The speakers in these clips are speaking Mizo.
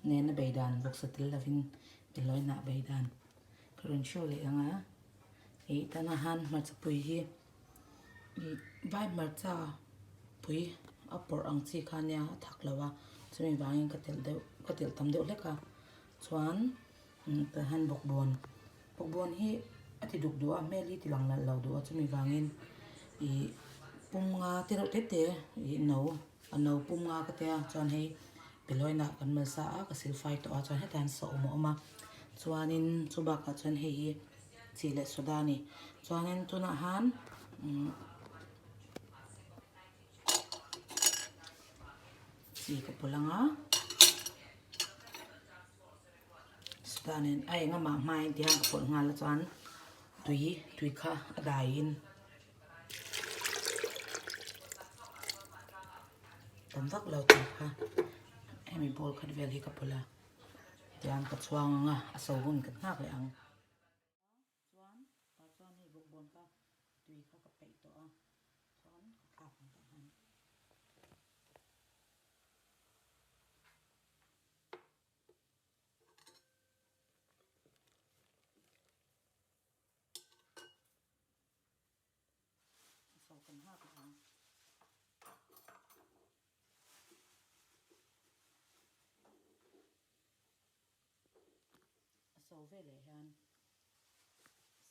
Nena bei dan vawksa tel lovin behlawi hnah bei dan ka rawn show leh ang a. Ih tana han hmarcha pui hi ih vai hmarcha pui a pawrh ang chi kha nia a thak lo a chumi vangin ka telh deuh ka telh tam deuh hlek a chuan tah hian bawkbawn bawkbawn hi a ti duk duh a hmel hi ti lang lalh lo duh a chumi vangin ih pum nga te reuh te te ih no. A no pum nga ka tia chuan hei behlawihnah kan mal sa a ka sil fai tawh a chuan hetah hian sawm a awm a chuanin chu bakah chuan hei hi chi leh soda a ni chuanin tunah han umm chi ka pawlh ang a soda nen a engamah hmain tihian ka pawlh nghal a chuan tui tui kha a daiin. Tam vak lo tih kha hemi bowl khat vel hi ka pawlh a tiang ka chhuang ang a a so hun ka nghak leh ang. Chuan tah chuan hei bawkbawn kha tui kha ka peih tawh a chuan ka thlak ang tah hian. A so kan hak leh ang. A so veleh hian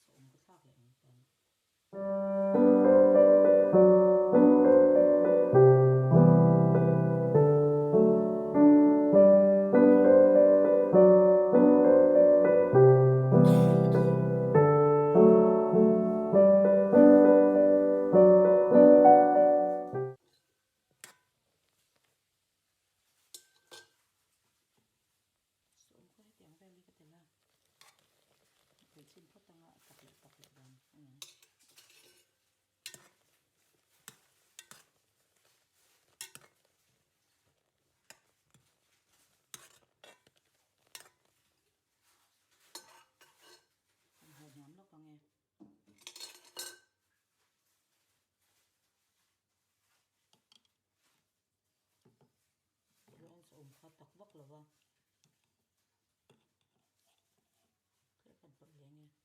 sawm ka thlak leh ang tan. Sawm kha hetiang vel hi ka tel a, pui chhin phawt anga a tak leh tak leh dan a ni ang. Kan haw hniam lawk ang e. Rual chu awm kha tak vak lo va. Tlem kan pawlh leh ang e.